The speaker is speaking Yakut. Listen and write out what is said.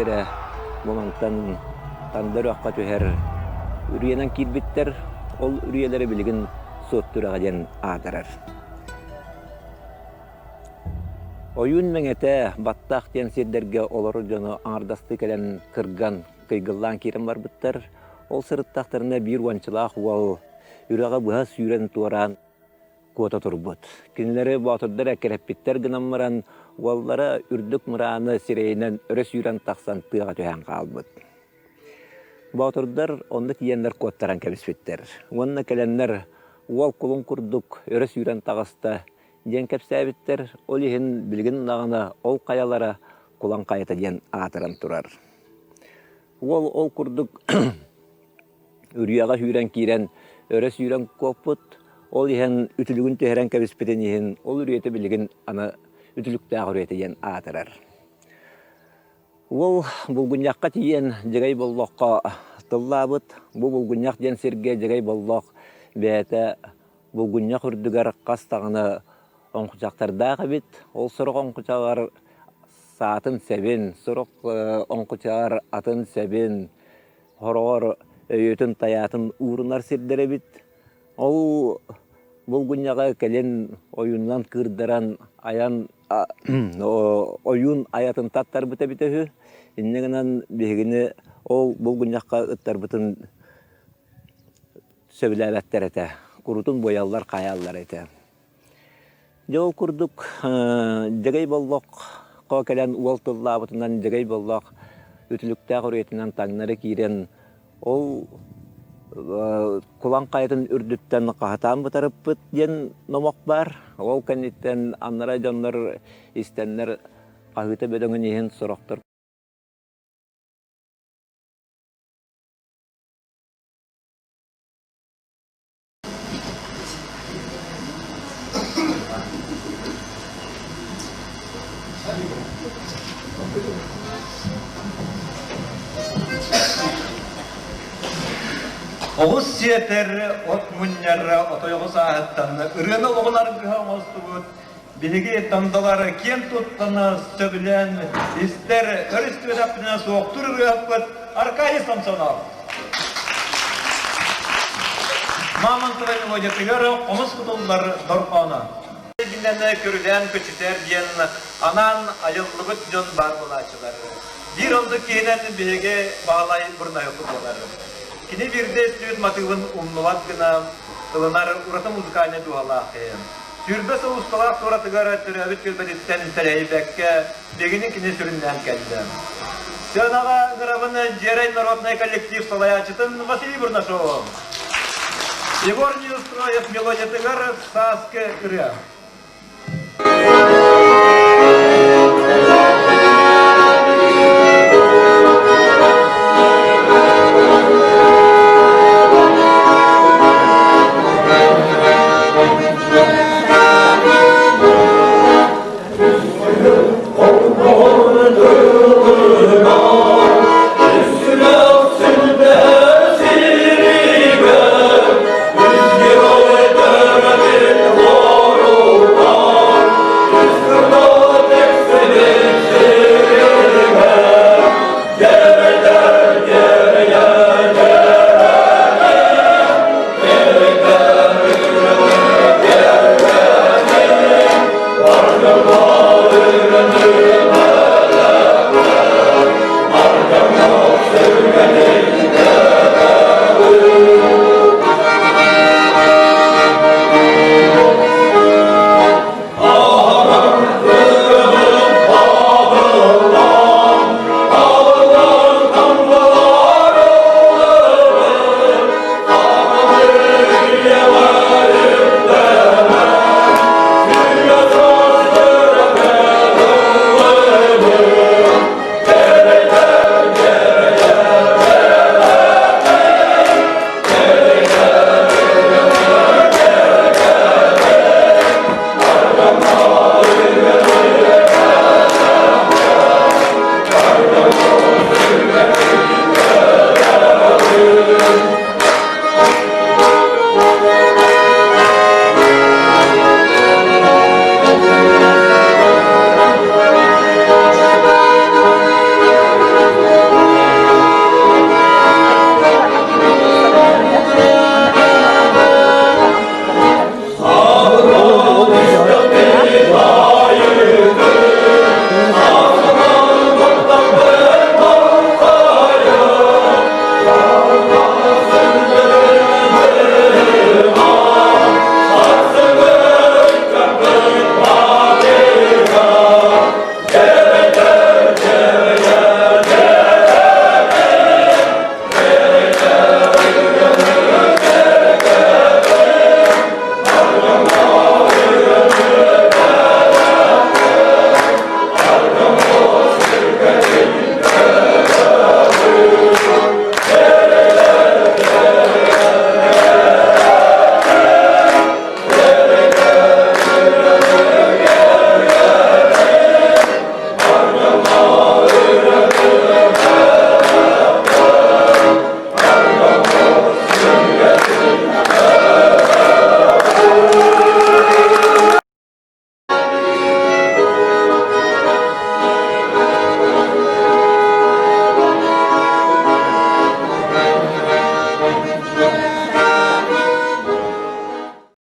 биирдэрэ бу мантан Танда үрэххэ түһэр үрүйэнэн киирбиттэр. Ол үрүйэлэри билигин Суотту үрэҕэ диэн аатырар. Ойуун мэҥэтэ Баттаах диэн сирдэргэ олорор дьону аҥардастыы кэлэн кырган, кыйгыллаан киирэн барбыттар. Ол сырыттахтарына биир уончалаах уол үрэҕи быһа сүүрэн туораан куота турбут. Кинилэри боотурдар эккирэппиттэр гынан баран, уоллара үрдүк мырааны сирэйинэн өрө сүүрэн тахсан тыаҕа түһэн хаалбыт. Боотурдар онно тиийэннэр куоттаран кэбиспиттэр. Уонна кэлэннэр уол кулун курдук өрө сүүрэн таҕыста диэн кэпсээбиттэр. Ол иһин билигин даҕаны ол хайалара Кулан хайата диэн аатыран турар. Уол ол курдук үрүйэҕэ сүүрэн киирэн өрө сүүрэн куоппут. Ол иһэн үтүлүгүн түһэрэн кэбиспитин иһин ол үрүйэтэ билигин аны үтүлүктээх үрүйэтэ диэн аатырар. Уол булгунньахха тиийэн Дьэгэй Боллоххо тыллаабыт. Бу булгунньах диэн сиргэ Дьэгэй Боллох бэйэтэ булгунньах үрдүгэр хас даҕаны оҥкучахтардаах эбит. Ол сорох оҥкучаҕар саатын сэбин, сорох оҥкучаҕар атын сэбин, Хороҕор өйүөтүн тайаатын уурунар сирдэр эбит. Ол булгунньаҕа кэлин ойууннан кыырдаран айан ойуун айатын таттарбыт эбитэ үһү. Инньэ гынан биһигини ол булгунньахха ыттарбытын сөбүлээбэттэр этэ. Курутун буойаллар, хаайаллар этэ. Дьэ ол курдук Дьэгэй Боллоххо кэлэн уол тыллаабытынан Дьэгэй Боллох үтүлүктээх үрүйэтинэн таҥнары киирэн ол Кулан хайатын үрдүттэн хаһытаан бытарыппыт диэн номох баар. Ол кэнниттэн аннара дьоннор истэннэр хаһыыта бөдөҥүн иһин сорохтор Оҕус сиэтэр, от мунньар отойоҕу сааһыттан ырыаны олоҕун аргыһа оҥостубут Биһиги тандалар киэн туттан сөбүлээн истэр өрүстүбэтэхпитинэ суохтуур ырыаһыппыт Аркадий Самсонов. Мамонтова мелодиятыгар хомус кутуллар дорҕооно. Бинэн көрүлээн көчүтэр диэн анаан айыллыбыт дьон баар буолааччылар. Биир оннук киһинэн биһиги Баһылай Бурнаевпыт буолар. Кини биирдэ истибит матыыбын умнубат гына ылынар ураты музыкальнай дууһалаах киһи. 20 сыл усталаах туоратыгар төрөөбүт түөлбэтиттэн тэлэһийбэккэ, билигин кини сүрүннээн кэллэ. Сыанаҕа ыҥырабын Дьиэрэй народнай коллектив салайааччытын Василий Бурнашову. Егор Неустроев мелодиятыгар «Сааскы ырыа».